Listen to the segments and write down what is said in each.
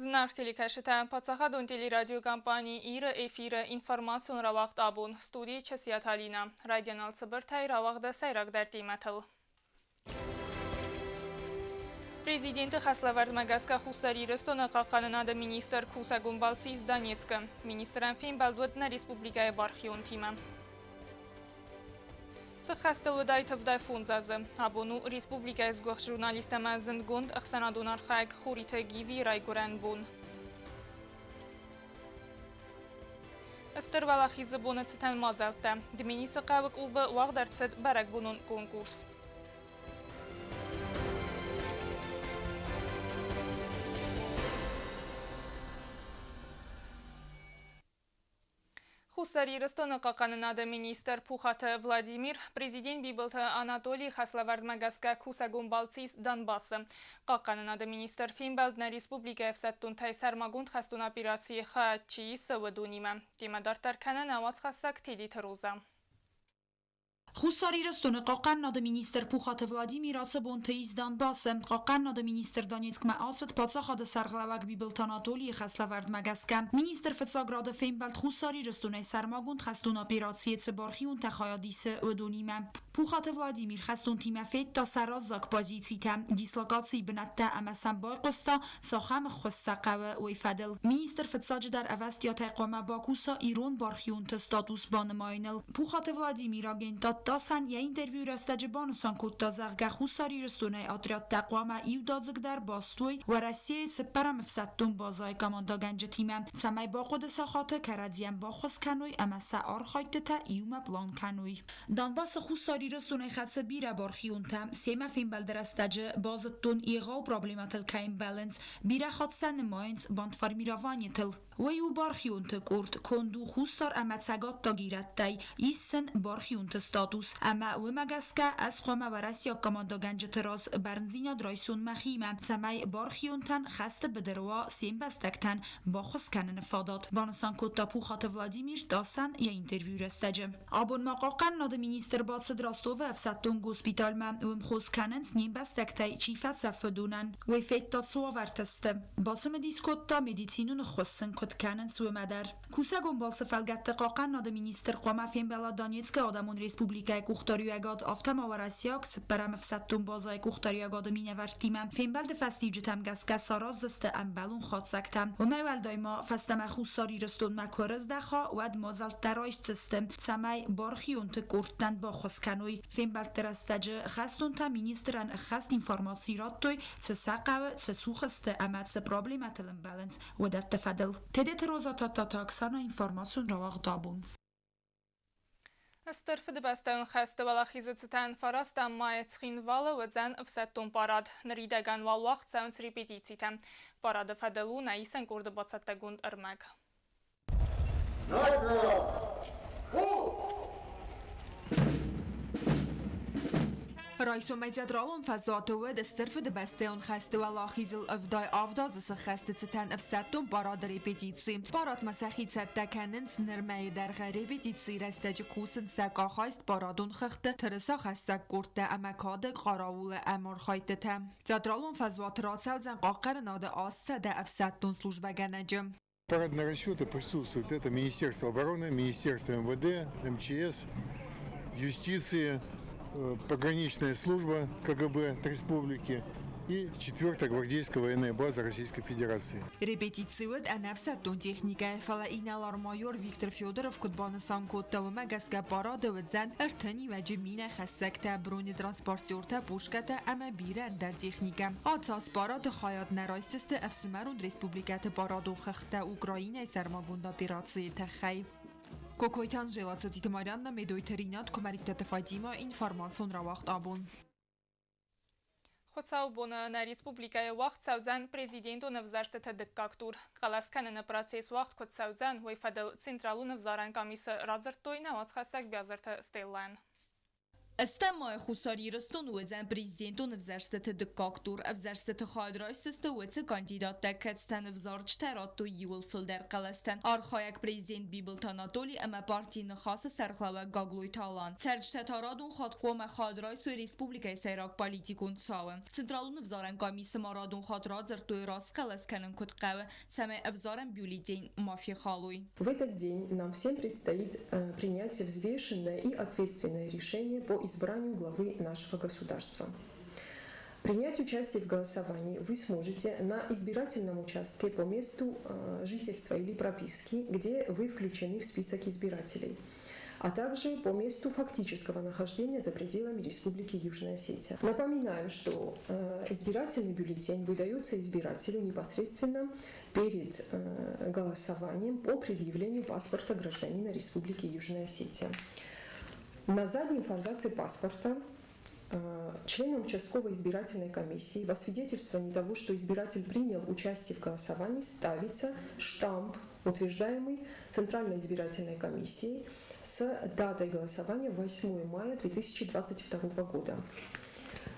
Зынаргъ телекӕсджытӕ, паддзахадон телерадиокомпани «Ир-ы» эфиры информацион рауагъд абон студийы Часиаты Алинӕ. Райдиан алцыбыртӕй рауагъды сӕйрагдӕр темӕтыл. Президенты хӕслӕвӕрдмӕ гӕсгӕ Хуссар Ирыстоны хъахъхъӕнынады министр кусӕгон балцы ис Донецкы. Министрӕн фембӕлд уыд нӕ республикӕйы бархионтимӕ. Цы хӕстыл уыдаид 75 азы. Абон у республикӕйы сгуыхт журналист ӕмӕ зындгонд ӕхсӕнадон архайӕг Хуриты Гивийы райгуырӕн бон. Стыр Уӕлахизы боны цытӕн мадзӕлттӕ. Дменисы хъӕуы клубы уагъд ӕрцыд бӕрӕгбонон конкурс. Хуссар Ирыстоны хъахъхъӕнынады министр Пухаты Владимир президент Бибылты Анатолийы хӕслӕвӕрдмӕ гӕсгӕ кусӕгон балцы ис Донбассы. Хъахъхъӕнынады министр фембӕлд нӕ республикӕйы ӕфсӕддонтӕй сӕрмагонд хӕстон операцийы хайад чи исы, уыдонимӕ. Темӕ дарддӕр кӕны нӕ уацхӕссӕг Тедеты Роза. Хуссар Ирыстоны хъахъхъӕнынады министр Пухаты Владимир ацы бонты ис Донбассы. Хъахъхъӕнынады министр Донецкмӕ ацыд паддзахады сӕргълӕууӕг Бибылты Анатолийы хӕслӕвӕрдмӕ гӕсгӕ. Министр фыццаг рады фембӕлд Хуссар Ирыстонӕй сӕрмагонд хӕстон операцийы цы бархионтӕ хайад исы, уыдонимӕ. Пухаты Владимир хӕстонтимӕ федта сӕ раззаг позицитӕ, дислокацийы бынӕттӕ ӕмӕ сӕм байхъуыста, цахӕм ӕххуыс сӕ хъӕуы, уый фӕдыл. Министр фыццаджыдӕр ӕвӕстиатӕй хъуамӕ бакуса ирон бархионты статус банымайыныл. Пухаты Владимир агентад ТАСС-ӕн йӕ интервьюйы рӕстӕджы банысан кодта, зӕгъгӕ, Хуссар Ирыстонӕй отрядтӕ хъуамӕ иудадзыгдӕр баст уой Уӕрӕсейы цыппӕрӕм ӕфсӕддон базӕйы командӕгӕнджытимӕ, цӕмӕй бахъуыды сахаты кӕрӕдзийӕн баххуыс кӕной ӕмӕ сӕ архайдтытӕ иумӕ план кӕной. Донбассы Хуссар Ирыстонӕй хӕцы бирӕ бархионтӕ. Семӕ фембӕлды рӕстӕджы базыдтон, егъау проблемӕтыл кӕй ӕмбӕлынц, бирӕ хатт сӕ нымайынц бандформированиетыл. Уый у бархионты къорд, конд у хуссар ӕмӕ цӕгаттаг ирӕттӕй, ис сын бархионты статус, ӕмӕ уымӕ гӕсгӕ ӕз хъуамӕ уӕрӕсейаг командӕгӕнджыты раз бӕрндзинад райсон мӕхимӕ, цӕмӕй бархионтӕн хӕсты быдыры уа се мбӕстӕгтӕн баххуыс кӕныны фадат, банысан кодта Пухаты Владимир ТАСС-ӕн йӕ интервьюйы рӕстӕджы. Абон ма хъахъхъӕнынады министр бацыд Ростовы ӕфсӕддон госпиталмӕ, уым хос кӕнынц не мбӕстӕгтӕй чи фӕцӕф уыдонӕн. Уый федта цы уавӕртӕ сты. Бацымыдис кодта, медицинон ӕххуыс сын куыд кӕнынц, уымӕ дӕр. Кусӕгон балцы фӕлгӕтты хъахъхъӕнынады министр хъуамӕ фембӕла Донецкы Адӕмон Республикӕйы къухдариуӕгад, афтӕ ма уӕрӕсейаг цыппӕрӕм ӕфсӕддон базӕйы къухдариуӕгады минӕвӕрттимӕ. Фембӕлды фӕстиуджытӕм гӕсгӕ сараздзысты ӕмбӕлон хатдзӕгтӕ. Уымӕй уӕлдай ма фӕстӕмӕ Хуссар Ирыстонмӕ куы ӕрыздӕха, уӕд мадзӕлттӕ райсдзысты, цӕмӕй бархионты къордтӕн баххуыс кӕной. Фембӕлдты рӕстӕджы хӕстонтӕ министрӕн ӕххӕст информаци радтой, цы сӕ хъӕуы, цы цух сты ӕмӕ цы проблемӕтыл ӕмбӕлынц, уыдӕтты фӕдыл. Тедеты Роза Тадтаты Оксана информацион рауагъд абон. Стыр Фыдыбӕстӕйон хӕсты уӕлахизы цытӕн фарӕстӕм майы Цхинвалы уыдзӕн ӕфсӕддон парад. Ныридӕгӕн уал уагъд цӕуынц репетицитӕ. Парады фӕдыл у нӕ исӕн къорды бацӕттӕгонд ӕрмӕг. Райсомӕй театралон фӕзуаты уыд Стыр Фыдыбӕстӕйон хӕсты уӕлахизыл 77 азы сыххӕсты цытӕн ӕфсӕддон парады репетици. Парадмӕ сӕхи цӕттӕ кӕнынц нырмӕйы дӕргъы. Репетицийы рӕстӕджы кусынц сӕ къахайст парадон хыгъдты, тырысахӕссӕг къордтӕ ӕмӕ кады къараулы ӕмархайдтытӕ. Театралон фӕзуаты рацӕудзӕн хъахъхъӕнынады 800 ӕфсӕддон службӕгӕнӕджы. Парадные расчеты присутствуют. Это Министерство обороны, Министерство МВД, МЧС, юстиции, пограничная служба КГБ республики и 4-я гвардейская военная база Российской Федерации. Репетици уыд ӕнӕфсӕддон техникӕйы, фӕлӕ инӕлар-майор Виктор Федоров куыд банысан кодта, уымӕ гӕсгӕ парады уыдзӕн ӕртын иуӕджы минӕхӕссӕгтӕ, бронетранспортертӕ, пушкӕтӕ ӕмӕ бирӕ ӕндӕр техникӕ. Ацы аз парады хайад нӕ райсдзысты ӕфсымӕрон республикӕты парадон хыгъдтӕ Украинӕйы сӕрмагонд операцийы тыххӕй. Кокойты Анжела, Цоциты Марианна, Медойты Ринат, Куымӕридтаты Фатимӕ, информацион рауагъд абон. Хуыцаубоны нӕ республикӕйы уагъд цӕудзӕн президентон ӕвзӕрстыты дыккаг тур. Хъӕлӕс кӕныны процесс уагъд куыд цӕудзӕн, уый фӕдыл Централон ӕвзарӕн къамисы радзырдтой нӕ уацхӕссӕг Биазырты Стеллӕн. Ӕстӕм майы Хуссар Ирыстон уыдзӕн президентон ӕвзӕрстыты дыккаг тур. Ӕвзӕрстыты хайад райсдзысты уыцы кандидаттӕ, кӕцытӕн ӕвзарджытӕ радтой иууыл фылдӕр хъӕлӕстӕ. Архайӕг президент Бибылты Анатоли ӕмӕ парти Ныхас-ы сӕргълӕууӕг Гаглойты Алан. Цӕрджытӕ та радон хатт хъуамӕ хайад райсой республикӕйы сӕйраг политикон цауы. Централон ӕвзарӕн къамисы ма радон хатт радзырдтой, раст хъӕлӕс кӕнын куыд хъӕуы, цӕмӕй ӕвзарӕн бюллетень ма фехалой. В этот день нам всем предстоит принять взвешенное и ответственное решение по избранию главы нашего государства. Принять участие в голосовании вы сможете на избирательном участке по месту жительства или прописки, где вы включены в список избирателей, а также по месту фактического нахождения за пределами Республики Южная Осетия. Напоминаем, что избирательный бюллетень выдается избирателю непосредственно перед голосованием по предъявлению паспорта гражданина Республики Южная Осетия. На заднем форзаце паспорта членом участковой избирательной комиссии во свидетельствовании того, что избиратель принял участие в голосовании, ставится штамп, утверждаемый Центральной избирательной комиссией с датой голосования 8 мая 2022 года.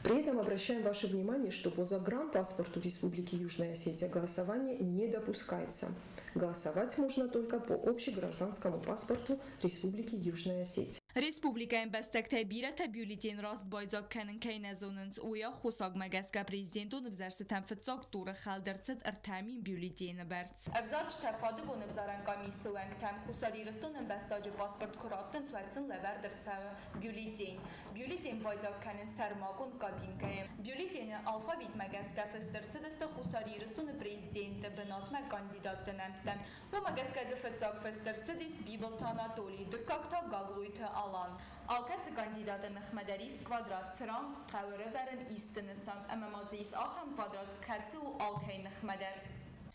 При этом обращаем ваше внимание, что по загранпаспорту Республики Южная Осетия голосование не допускается. Голосовать можно только по общегражданскому паспорту Республики Южная Осетия. Республикӕйы ӕмбӕстӕгтӕй бирӕтӕ бюллетень раст байдзаг кӕнын кӕй нӕ зонынц, уый аххосагмӕ гӕсгӕ президентон ӕвзӕрстытӕм фыццаг туры хӕлд ӕрцыд 3000 бюллетены бӕрц. Ӕвзарджытӕ фадыгон ӕвзарӕн къамисы уӕнгтӕм Хуссар Ирыстоны ӕмбӕстаджы паспорт куы раттынц, уӕд сын лӕвӕрд ӕрцӕуы бюллетень. Бюллетень байдзаг кӕнынц сӕрмагонд кабинкӕйы. Бюллетены алфавитмӕ гӕсгӕ фыст ӕрцыдысты Хуссар Ирыстоны президенты бынатмӕ кандидатты нӕмттӕ. Уымӕ гӕсгӕ дзы фыццаг фыст ӕрцыдис Бибылты Анатоли, дыккаг та Гаглойты Алан. Алкӕцы кандидаты ныхмӕ дӕр ис квадрат, цыран хъӕуы ӕрӕвӕрын исты нысан, ӕмӕ ма дзы ис ахӕм квадрат, кӕцы у алкӕй ныхмӕ дӕр.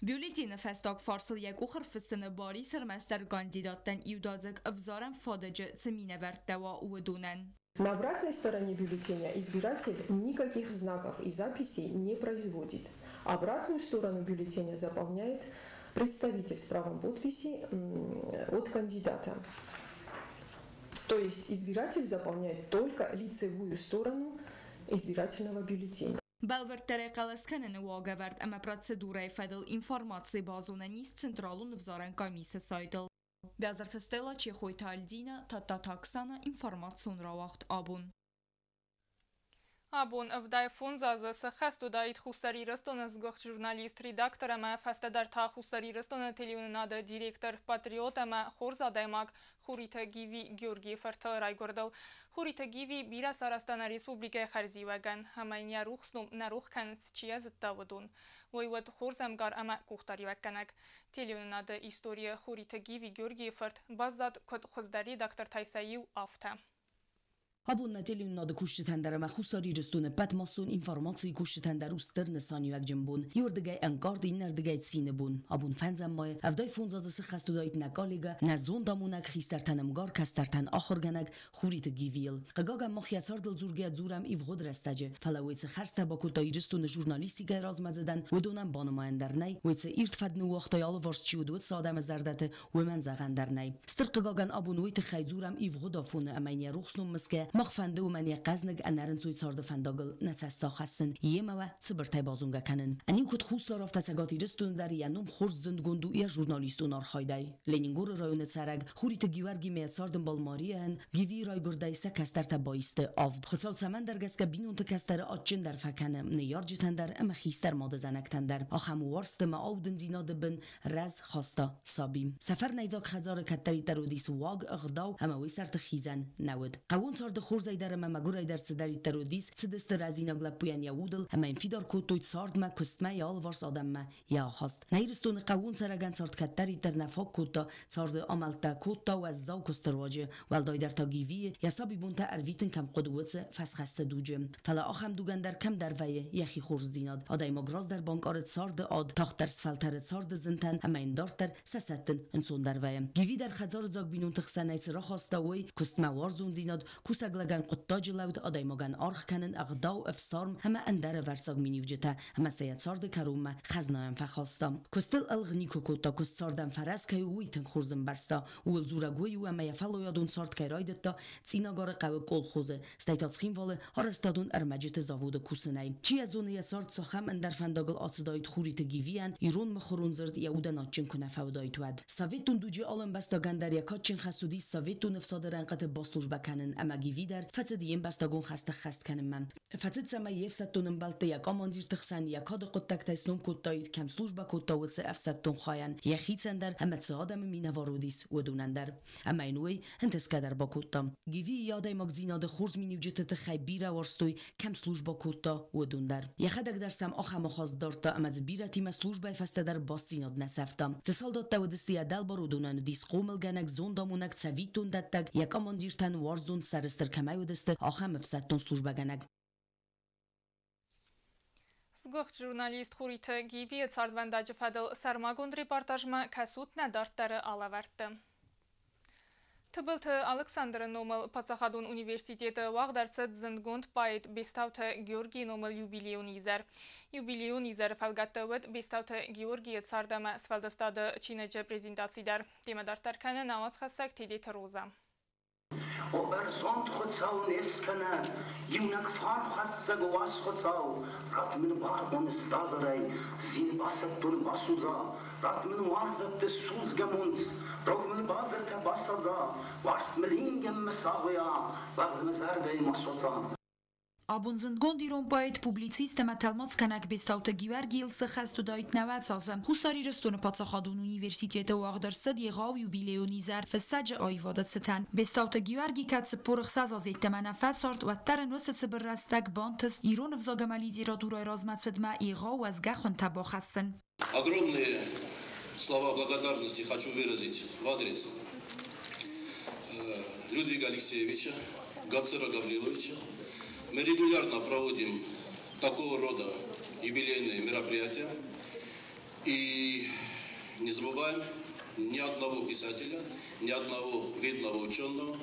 Бюллетены фӕстаг фарсыл йӕ къух ӕрфыссыны бар ис ӕрмӕстдӕр кандидаттӕн иудадзыг ӕвзарӕн фадыджы цы минӕвӕрттӕ уа, уыдонӕн. На обратной стороне бюллетеня избиратель никаких знаков и записей не производит. Обратную сторону бюллетеня заполняет представитель с правом подписи от кандидата. То есть избиратель заполняет только лицевую сторону избирательного бюллетеня. Бӕлвырддӕрӕй хъӕлӕс кӕныны уагӕвӕрд ӕмӕ процедурӕйы фӕдыл информаци базонӕн ис Централон ӕвзарӕн къамисы сайтыл. Бязырты Стелла, Чехойты Альдина, Тадтаты Оксана, информацион рауагъд Абон. Абон 75 азы сӕххӕст уыдаид Хуссар Ирыстоны сгуыхт журналист, редактор ӕмӕ фӕстӕдӕр та Хуссар Ирыстоны телеуынынады директор, патриот ӕмӕ хорз адӕймаг Хуриты Гиви Георгийы фырты райгуырдыл. Хуриты Гиви бирӕ сарӕзта нӕ республикӕйы хӕрзиуӕгӕн ӕмӕ йын йӕ рухс ном нӕ рох кӕнынц, чи йӕ зыдта, уыдон. Уый уыд хорз ӕмгар ӕмӕ къухдариуӕггӕнӕг. Телеуынынады историйы Хуриты Гиви Георгийы фырт баззад куыд хуыздӕр редактортӕй сӕ иу, афтӕ. Абон нӕ телеуынынады кусджытӕн дӕр ӕмӕ Хуссар Ирыстоны ӕппӕт массон информацийы кусджытӕн дӕр у стыр нысаниуӕгджын бон. Иуырдыгӕй ӕнкъард, иннӕрдыгӕй цины бон. Абон фӕндзӕм майы 75 азы сыххӕст уыдаид нӕ коллегӕ, нӕ зондамонӕг, хистӕртӕн ӕмгар, кӕстӕртӕн ахуыргӕнӕг Хуриты Гивийыл. Хъыгагӕн, мах йӕ цардыл дзургӕйӕ дзурӕм ивгъуыд рӕстӕджы, фӕлӕ уый цы хӕрзтӕ бакодта Ирыстоны журналистикӕйы размӕдзыдӕн, уыдонӕн банымайӕн дӕр нӕй, уый цы ирд фӕд ныууагъта йӕ алыварс чи уыд, уыцы адӕмы зӕрдӕты, уымӕн зӕгъӕн дӕр нӕй. Стыр хъыгагӕн, абон уый тыххӕй дзурӕм ивгъуыд афоны ӕмӕ йын йӕ рухс ном мысгӕ, мах фӕнды уымӕн йӕ хъӕзныг ӕнӕрынцой царды фӕндагыл нӕ цӕст ахӕссын, йемӕ уӕ цыбыртӕй базонгӕ кӕнын. Ӕниу куыд Хуссар, афтӕ Цӕгат Ирыстоны дӕр йӕ ном хорз зындгонд у йӕ журналистон архайдӕй. Ленингоры районы цӕрӕг Хуриты Гиуӕргимӕ йӕ цардӕмбал Марияйӕн Гивийы райгуырдӕй сӕ кӕстӕртӕ баисты авд. Хуыцау цӕмӕндӕр гӕсгӕ бинонты кӕстӕры адджындӕр фӕкӕны ныййарджытӕн дӕр ӕмӕ хистӕр мадызӕнӕгтӕн дӕр. Ахӕм уарзт ӕмӕ аудындзинады бын рӕз хаста саби. Сӕ фӕрнӕйдзаг хӕдзары кӕддӕриддӕр уыдис уаг, ӕгъдау ӕмӕ уый сӕрты хизӕн нӕ уыд. Хъӕууон царды хорзӕй дӕр ӕмӕ мӕгуырӕй дӕр цыдӕриддӕр уыдис, цыдысты рӕзинаг лӕппуйӕн йӕ удыл ӕмӕ йын фидар кодтой цардмӕ, куыстмӕ, йӕ алыварс адӕммӕ йӕ ахаст. Нӕ Ирыстоны хъӕууон цӕрӕгӕн цард кӕддӕриддӕр нӕ фаг кодта, царды амӕлттӕ кодта уӕззау куысты руаджы, уӕлдайдӕр та Гивийы йӕ сабибонтӕ ӕрвитын кӕм хъуыд, уыцы фӕсхӕсты дуджы. Фӕлӕ ахӕм дугӕн дӕр кӕмдӕр вӕййы йӕхи хорздзинад. Адӕймаг раздӕр банкъары царды ад, тагъддӕр сфӕлтӕры царды зынтӕн ӕмӕ йын дарддӕр сӕ сӕттын ӕнцондӕр вӕййы. Гиви дӕр хӕдзарыдзаг бинонты хсӕнӕй цы рахаста, уый, куыстмӕ уарзондзинад, кусӕг Ӕцӕг лӕгӕн хъуыддаджы лӕуд, адӕймагӕн аргъ кӕнын, ӕгъдау, ӕфсарм ӕмӕ ӕндӕр ӕвӕрццаг миниуджытӕ, ӕмӕ сӕ йӕ царды кӕронмӕ хӕзнайӕн фӕхаста. Куыстыл ӕлгъ никуы кодта, куыст цардӕн фӕрӕз кӕй у, уый тынг хорз ӕмбӕрста. Ууыл дзурӕг уый у, ӕмӕ йӕ фӕллойадон цард кӕй райдыдта Цъинагары хъӕуы колхозы, стӕй та Цхинвалы арӕзтадон ӕрмӕджыты заводы кусынӕй. Чи йӕ зоны, йӕ цард цахӕм ӕндӕр фӕндагыл ацыдаид Хуриты Гивийӕн, ирон мыхуырон дзырд йӕ удӕн адджын куы нӕ фӕуыдаид, уӕд. Советон дуджы алы ӕмбӕстагӕн дӕр йӕ кадджын хӕс уыдис советон ӕфсады рӕнхъыты баслужбӕ кӕнын, ӕмӕ Гиви дӕр фӕцыд йе мбӕстагон хӕсты ххӕст кӕнынмӕ. Фӕцыд, цӕмӕй йе фсӕддон ӕмбӕлтты йӕ командирты хсӕн йӕ кады хъуыддӕгтӕй сном кодтаид, кӕм службӕ кодта, уыцы ӕфсӕддон хайӕн, йӕхицӕн дӕр ӕмӕ цы адӕмы минӕвар уыдис, уыдонӕн дӕр. Ӕмӕ йын уый ӕнтысгӕ дӕр бакодта. Гивийы адӕймагдзинады хорз миниуджыты тыххӕй бирӕ уарзтой, кӕм службӕ кодта, уыдон дӕр. Йӕхӕдӕг дӕр сӕм ахӕм ахаст дардта, ӕмӕ дзы бирӕтимӕ службӕйы фӕстӕ дӕр бастдзинад нӕ сӕфта. Цы салдаттӕ уыдысты йӕ дӕлбар, уыдонӕн уыдис хъомылгӕнӕг, зондамонӕг, цӕвиттондӕттӕг, йӕ командиртӕн уарзон, сӕрыстыр кӕмӕй уыдысты, ахӕм ӕфсӕддон службӕгӕнӕг. Сгуыхт журналист Хуриты Гивийы цардвӕндаджы фӕдыл сӕрмагонд репортажмӕ кӕсут нӕ дарддӕры алӕвӕрдты. Тыбылты Алыксандры номыл паддзахадон университеты уагъд ӕрцыд зындгонд поэт Бестауты Георгийы номыл юбилейон изӕр. Юбилейон изӕры фӕлгӕтты уыд Бестауты Георгийы цард ӕмӕ сфӕлдыстады чиныджы презентаци дӕр. Темӕ дарддӕр кӕны нӕ уацхӕссӕг Тедеты Роза. О бӕрзонд Хуыцау, не скӕнӕг, иунӕг фарнхӕссӕг уаз Хуыцау, ратт мын баргъон стазарӕй, зин басӕттон басудза, ратт мын уарзӕтты судзгӕ монц, рог мын базыртӕ басадза, уарзт мыл ингӕнмӕ сагъуыйа, уӕд мӕ зӕрдӕйы ма судза. Абон зындгонд ирон поэт, публицист ӕмӕ тӕлмацгӕнӕг Бестауты Гиуӕргийыл цы хӕст уыдаид 90 азы. Хуссар Ирыстоны паддзахадон университеты уагъд ӕрцыд егъау юбилейон изӕр фыссӕджы аивады цытӕн. Бестауты Гиуӕрги кӕд 46 азы йеддӕмӕ нӕ фӕцард, уӕддӕр ын уыцы цыбыр рӕстӕг бантыст ирон ӕвзаг ӕмӕ литературӕйы размӕцыдмӕ егъау уӕзгӕ хуынтӕ бахӕссын. Огромные слова благодарности хочу выразить в адрес Людвига Алексеевича, Гацера Гавриловича. Мы регулярно проводим такого рода юбилейные мероприятия и не забываем ни одного писателя, ни одного видного ученого.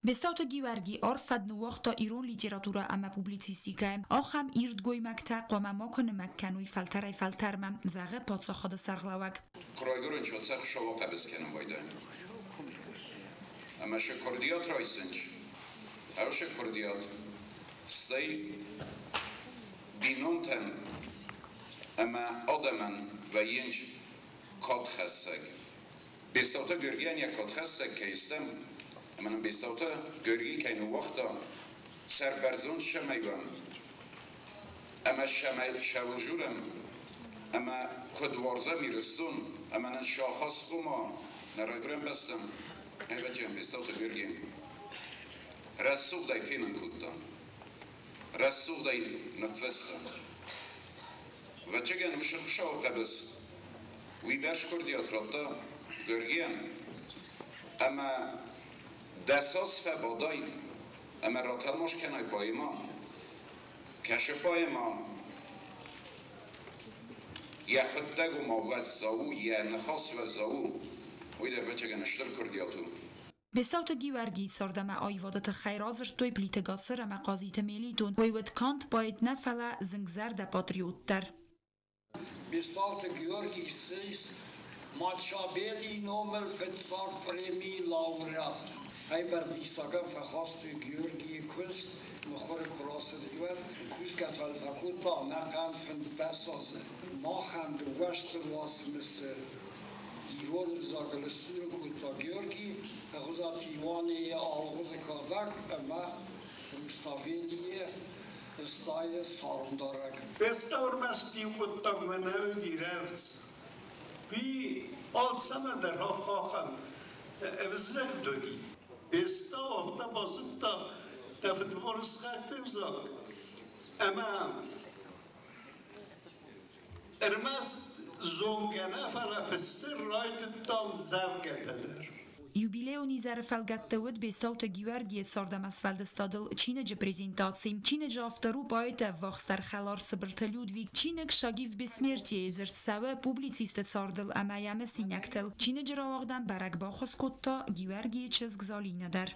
Бестауты Гиуӕрги арф фӕд ныууагъта ирон литературӕ ӕмӕ публицистикӕйы. Ахӕм ирд гоймӕгтӕ хъуамӕ макуы нымӕг кӕной фӕлтӕрӕй-фӕлтӕрмӕ, зӕгъы паддзахады сӕргълӕууӕг. Куы райгуырын, уӕд сӕ Хуыцауы хъӕбыс кӕнын байдайын. Ӕмӕ сӕ куырдиат райсынч, ӕвсӕ куырдиат, стӕй бинонтӕн ӕмӕ адӕмӕн вӕййынч кадхӕссӕг. Бестауты Георгийӕн йӕ кадхӕссӕг кӕй стӕм, ӕмӕ нын Бестауты Георгий кӕй ныууагъта, сӕрбӕрзонд цӕмӕй уӕм ӕмӕ цӕмӕй сӕуыл ӕмӕ куыд уарзӕм Ирыстон, ӕмӕ нын сахаст ома нӕ райгуырӕн бӕстӕм, ӕвӕджиан Бестауты Георгий рӕсугъдӕй фенын кодта, рӕсугъдӕй ныффыста. Ӕвӕццӕгӕн уыцы Хуыцауы хъӕбыс уый бӕрц курдиат радта Георгийӕн, ӕмӕ дӕ цас фӕбадай ӕмӕ ратӕлмац кӕнай поэмӕ, кӕсы поэмӕ, йӕхӕдӕг ома уӕззау у, йӕ ныхас уӕззау у, уый дӕр ӕвӕццӕгӕн стыр курдиат у. Бестауты Гиуӕргийы цард ӕмӕ аивады тыххӕй радзырдтой Плиты Гацыр ӕмӕ Хъазиты Мелитон. Уый уыд канд поэт нӕ, фӕлӕ зынгзӕрдӕ патриот дӕр. Бестауты Георгий ссис Мачабелийы номыл фыццаг премийы лауреат. Ӕбӕр диссагӕн фӕхастой Георгийы куыст, мыхуыры куы рацыд, уӕд кусгӕ та фӕкодта ӕнӕхъӕн 15 азы. Махӕн дыууӕ стыр уацмысы ирон ӕвзагыл сдзурын кодта Георгий, Ӕгъуызаты Иуанейы Алгъуызы кадӕг ӕмӕ Руставелийы Стайы цармдарӕг. Бестаурмӕ иу хъуыддагмӕ нӕ уыди рӕвдз. Уый алцӕмӕ дӕр ахӕм ӕвзӕгт уыди. Бестау афтӕ базыдта дӕ фыдбоны сыхӕгты ӕвзаг. Ӕмӕ ӕрмӕст зонгӕ нӕ, фӕлӕ фыссын райдыдта ӕмдзӕвгӕтӕ дӕр. Юбилейон изӕры фӕлгӕтты уыд Бестауты Гиуӕргийы цард ӕмӕ сфӕлдыстадыл чиныджы презентаци. Чиныджы автор у поэты ӕввахсдӕр хӕлар Цыбырты Людвиг. Чиныг «Шаги в бессмертие» дзырд цӕуы публицисты цардыл ӕмӕ йӕ мысинӕгтыл. Чиныджы рауагъдӕн бӕрӕг баххуыс кодта Гиуӕргийы чызг Залинӕ дӕр.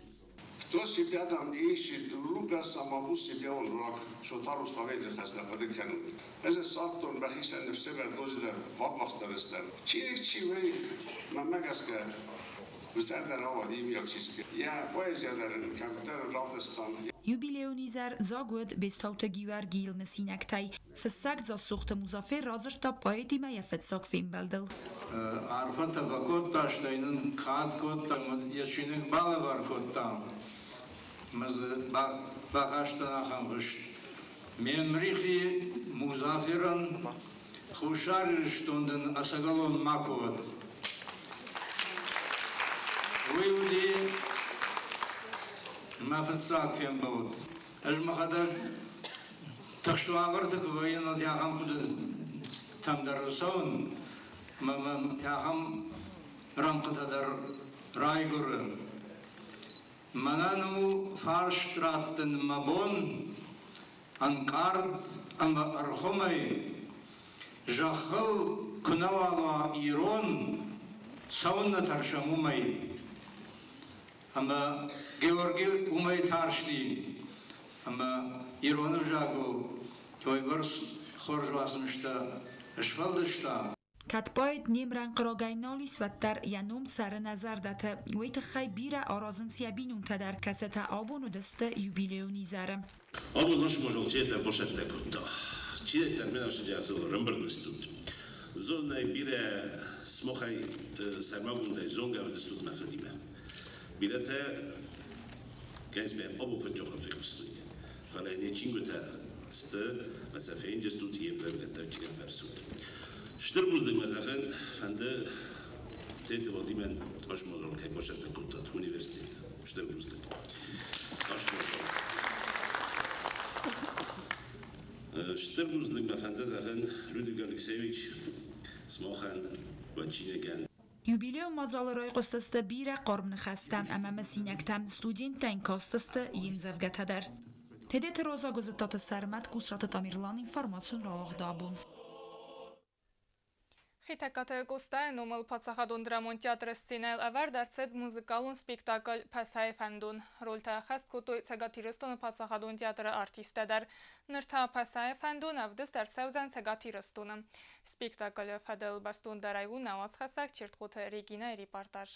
В Кто себя там не ищет друга, самому себе он враг. Шота Руставели хӕслӕвӕрды кӕнут. Ӕз ссардтон мӕхицӕн ныфсӕвӕрд ноджыдӕр баввахсдӕр стӕм. Чиныг чи уый, мӕнмӕ гӕсгӕ, зӕрдӕ рауад иумиаг чизг. Йӕ поэзийӕ дӕр ын кӕмдӕр равдыстам. Юбилейон изӕр дзаг уыд Бестауты Гиуӕргийыл мысинӕгтӕй. Фыссӕг Дзассохты Музафер радзырдта поэтимӕ йӕ фыццаг фембӕлдыл. Арфӕтӕ фӕкодта, стӕй нын кад кодта, йӕ чиныг балӕвар кодта. Ӕмӕ дзы бахастан ахӕм фыст: Ме мрихи Музаферӕн Хуссар Ирыстон дын ӕцӕгӕлон макуы уӕд. Уый уыди мӕ фыццаг фембӕлд. Ӕз мӕхӕдӕг тыхст уавӕрты куы вӕййын, уӕд ахӕм хъуыдытӕм дӕр цӕуын, ӕмӕ мӕм ахӕм рӕнхъытӕ дӕр райгуыры. Мӕнӕн у фарст раттын мӕ бон, ӕнкъард ӕмӕ ӕрхуымӕй, зӕххыл куы нӕуал уа ирон, цӕуыннӕ тӕрсӕм уымӕй? Ӕмӕ Георги уымӕй тарсти, ӕмӕ ирон ӕвзагыл уыйбӕрц хорз уацмыстӕ сфӕлдыста. Кӕд поэт не мрӕнхъ рагӕй нал ис, уӕддӕр йӕ ном цӕры нӕ зӕрдӕты. Уый тыххӕй бирӕ аразынц йӕ бинонтӕ дӕр, кӕцытӕ абон уыдысты юбилейон изӕры. Абон ӕсмозол четӕ босӕттӕ кодта. Чидӕрддӕр менашиджазыл ӕрӕмбырд стут. Зонӕй бирӕ смохӕй сӕрмагондӕй зонгӕ уыдыстут мӕ фыдимӕ. Бирӕтӕ кӕнсмӕ абон фыджохы фехъуыстой. Фӕлӕ не чингуытӕ сты, ӕмӕ сӕ фенджыстут, йе мдзӕвгӕтӕ чигӕрфӕрсут. Стыр бузныг мӕ зӕгъын фӕнды Цеты Владимирӕн ӕсмозол кӕй босӕттӕ кодтат университеты. Стыр бузныг. Стыр бузныг мӕ фӕнды зӕгъын Людвиг Алексеевич смохӕн уӕ чиныгӕн. Юбилейон мадзалы райхъуыстысты бирӕ хъарм ныхӕстӕ ӕмӕ мысинӕгтӕ. Студенттӕ йын кастысты йе мдзӕвгӕтӕ дӕр. Тедеты Роза, Гуызыттаты Сӕрмӕт, Къусраты Тамерлан, информацион рауагъд «Абон». Хетӕгкаты Къостайы номыл паддзахадон драмон театры сценӕйыл ӕвӕрд ӕрцыд музыкалон спектакль «Пӕсӕйы фӕндон». Рольтӕ ӕххӕст кодтой Цӕгат Ирыстоны паддзахадон театры артисттӕ дӕр. Ныр та «Пӕсӕйы фӕндон» ӕвдыст ӕрцӕудзӕн Цӕгат Ирыстоны. Спектаклы фӕдыл бӕстондӕрӕй у нӕ уацхӕссӕг Чертхъоты Регинӕйы репортаж.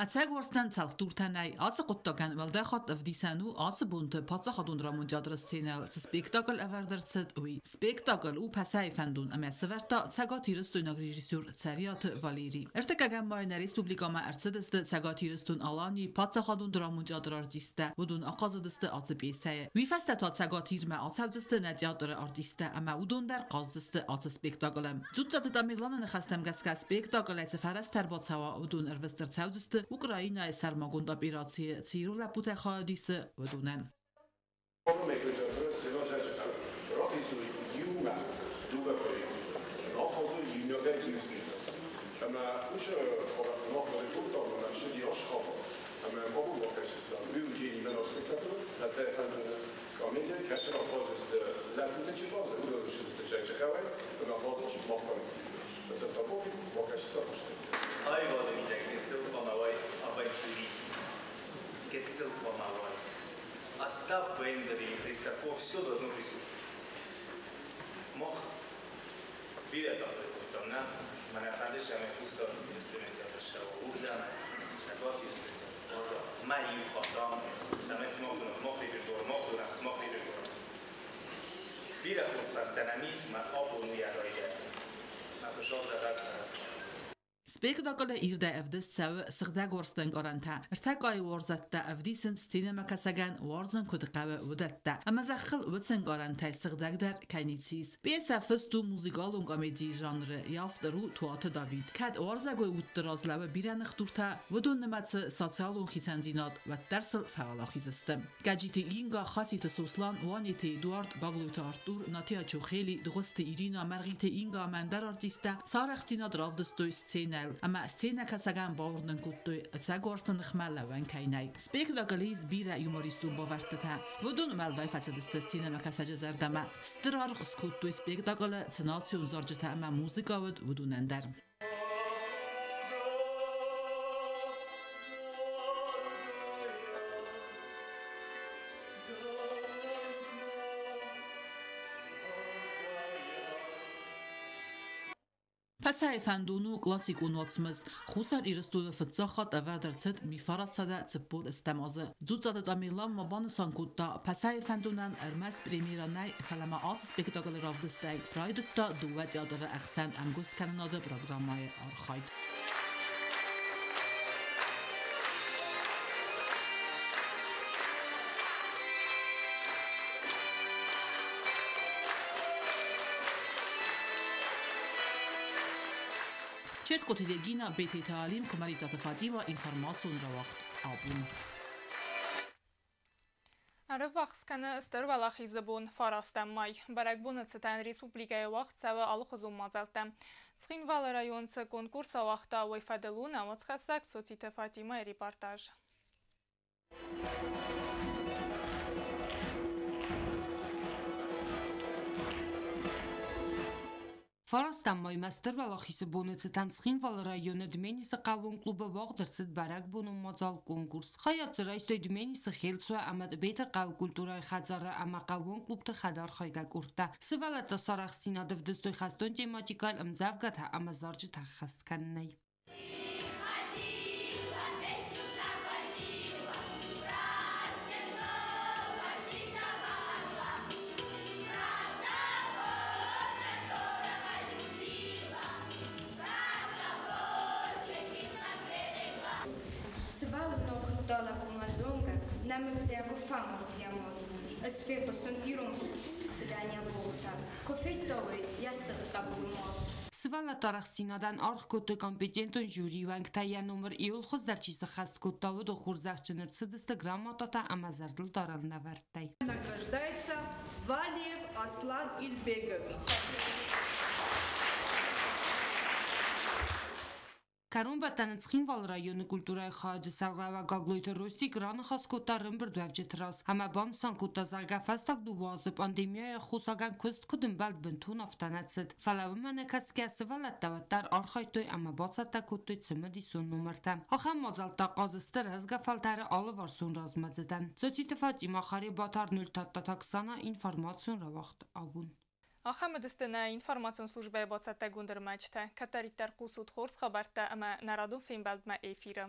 Ӕцӕг уарзтӕн цӕлхдуртӕ нӕй. Ацы хъуыддагӕн уӕлдай хатт ӕвдисӕн у ацы бонты паддзахадон драмон театры сценӕйыл цы спектакль ӕвӕрд ӕрцыд, уый. Спектакль у Пӕсӕйы фӕндон ӕмӕ сӕвӕрдта цӕгатирыстойнаг режиссер Цӕриаты Валерий. Ӕртыккӕгӕм майы нӕ республикӕмӕ ӕрцыдысты Цӕгат Ирыстон-Аланийы паддзахадон драмон театры артисттӕ. Уыдон ахъазыдысты ацы пьесӕйы. Уый фӕстӕ та Цӕгат Ирмӕ ацӕудзысты нӕ театры артисттӕ ӕмӕ уыдон дӕр хъаздзысты ацы спектаклы. Дзуццаты Тамерланы ныхӕстӕм гӕсгӕ спектаклӕй цы фӕрӕзтӕ ӕрбацӕуа, уыдон ӕрвыст ӕрцӕудзысты Украинӕйы сӕрмагонд операцийы цы ирон лӕппутӕ хайад исы, уыдонӕн. Остап Бендер и Христаков, все должно присутствовать. Мог билет там, Спектаклы ирдӕй ӕвдыст цӕуы сыгъдӕг уарзты ӕнкъарӕнтӕ. Ӕртӕ къайы уарзӕттӕ ӕвдисынц сценӕмӕкӕсӕгӕн уарзын куыд хъӕуы, уыдӕттӕ. Ӕмӕ зӕххыл уыцы ӕнкъарӕнтӕй сыгъдӕгдӕр кӕй ницы ис. Пьесӕ фыст у музыкалон комедийы жанры, йӕ автор у Туаты Давид. Кӕд уарзӕгой удты раз лӕууы бирӕ ныхдуртӕ, уыдон нымӕцы социалон хицӕндзинад, уӕддӕр сыл фӕуӕлахиз сты. Гӕджиты Инга, Хаситы Сослан, Уанеты Эдуард, Гаглойты Артур, Натиа Чохели, Дыгъуызты Ирина, Мӕргъиты Инга ӕмӕ ӕндӕр артисттӕ сӕ арӕхстдзинад равдыстой сценӕйыл ӕмӕ сценӕкӕсӕгӕн бауырнын кодтой, ӕцӕг уарзты ныхмӕ лӕууӕн кӕй нӕй. Спектаклы ис бирӕ юмористон бавӕрдтытӕ. Уыдон уӕлдай фӕцыдысты сценӕмӕкӕсӕджы зӕрдӕмӕ. Стыр аргъ скодтой спектаклы цы национ зарджытӕ ӕмӕ музыкӕ уыд, уыдонӕн дӕр. Пӕсӕйы фӕндон у классикон уацмыс. Хуссар Ирыстоны фыццаг хатт ӕвӕрд ӕрцыд 1943 азы. Дзуццаты Тамерлан ма банысан кодта, Пӕсӕйы фӕндонӕн ӕрмӕст премьерӕ нӕй, фӕлӕ ма ацы спектаклы равдыстӕй райдыдта дыууӕ театры ӕхсӕн ӕмгуысткӕнынады программӕйы архайд. Черткоты Регина, Бететы Алим, Куымӕридтаты Фатима, информацион рауагъд Абон. Ӕрыввахс кӕны Стыр Уӕлахизы бон, фарастӕм май. Бӕрӕгбоны цытӕн республикӕйы уагъд цӕуы алыхуызон мадзӕлттӕ. Цхинвалы район цы конкурс ауагъта, уый фӕдыл у нӕ уацхӕссӕг Социты Фатимӕйы репортаж. Фарастӕм маймӕ Стыр Уӕлахизы боны цытӕн Цхинвалы районы Дменисы хъӕууон клубы уагъд ӕрцыд бӕрӕгбонон мадзал конкурс. Хайад дзы райстой Дменисы, Хелцуа ӕмӕ Тъбеты хъӕуы культурӕйы хӕдзары ӕмӕ хъӕууон клубты хӕдархайгӕ къордтӕ. Сывӕллӕттӕ сӕ арӕхстдзинад ӕвдыстой хӕстон тематикӕйыл ӕмдзӕвгӕтӕ ӕмӕ зарджытӕ ӕххӕст кӕнынӕй. Сывӕллон куыдта лӕппумӕ зонгӕ, нӕмыг дзы куы фӕмард йӕ мад. Ӕз фехъуыстон ирон фыдӕн йӕ богътӕ, куы федта уый йӕ сыгъд хъӕбулы мард. Сывӕллӕтты арӕхстдзинадӕн аргъ кодтой компетентон жюрийы уӕнгтӕ, йӕ номыр иуыл хуыздӕр чи сӕххӕст кодта, уыдон хорзӕхджын ӕрцыдысты грамотатӕ ӕмӕ зӕрдылдарӕн лӕвӕрттӕй. Награждается Валиев Аслан Ильбегович. Кӕронбӕттӕны Цхинвалы районы культурӕйы хайады сӕргълӕууӕг Гаглойты Ростик раныхас кодта ӕрӕмбырдуӕвджыты раз ӕмӕ банысан кодта, зӕгъгӕ, фӕстаг дыууӕ азы пандемияйы аххосагӕн куыст куыд ӕмбӕлд, бынтон афтӕ нӕ цыд. Фӕлӕ уымӕ нӕ кӕсгӕ, сывӕллӕттӕ уӕддӕр архайдтой ӕмӕ бацӕттӕ кодтой цымыдисон номыртӕ. Ахӕм мадзӕлттӕ ахъаз сты рӕзгӕ фӕлтӕры алыварсон размӕдзыдӕн. Цоциты Фатимӕ, Харебаты Арнольд, Тадтаты Оксана, информацион рауагъд Абон. Ахӕм уыдысты нӕ информацион службӕйы бацӕттӕгонд ӕрмӕджытӕ. Кӕддӕриддӕр хъусут хорз хабӕрттӕ ӕмӕ нӕ радон фембӕлдмӕ эфиры.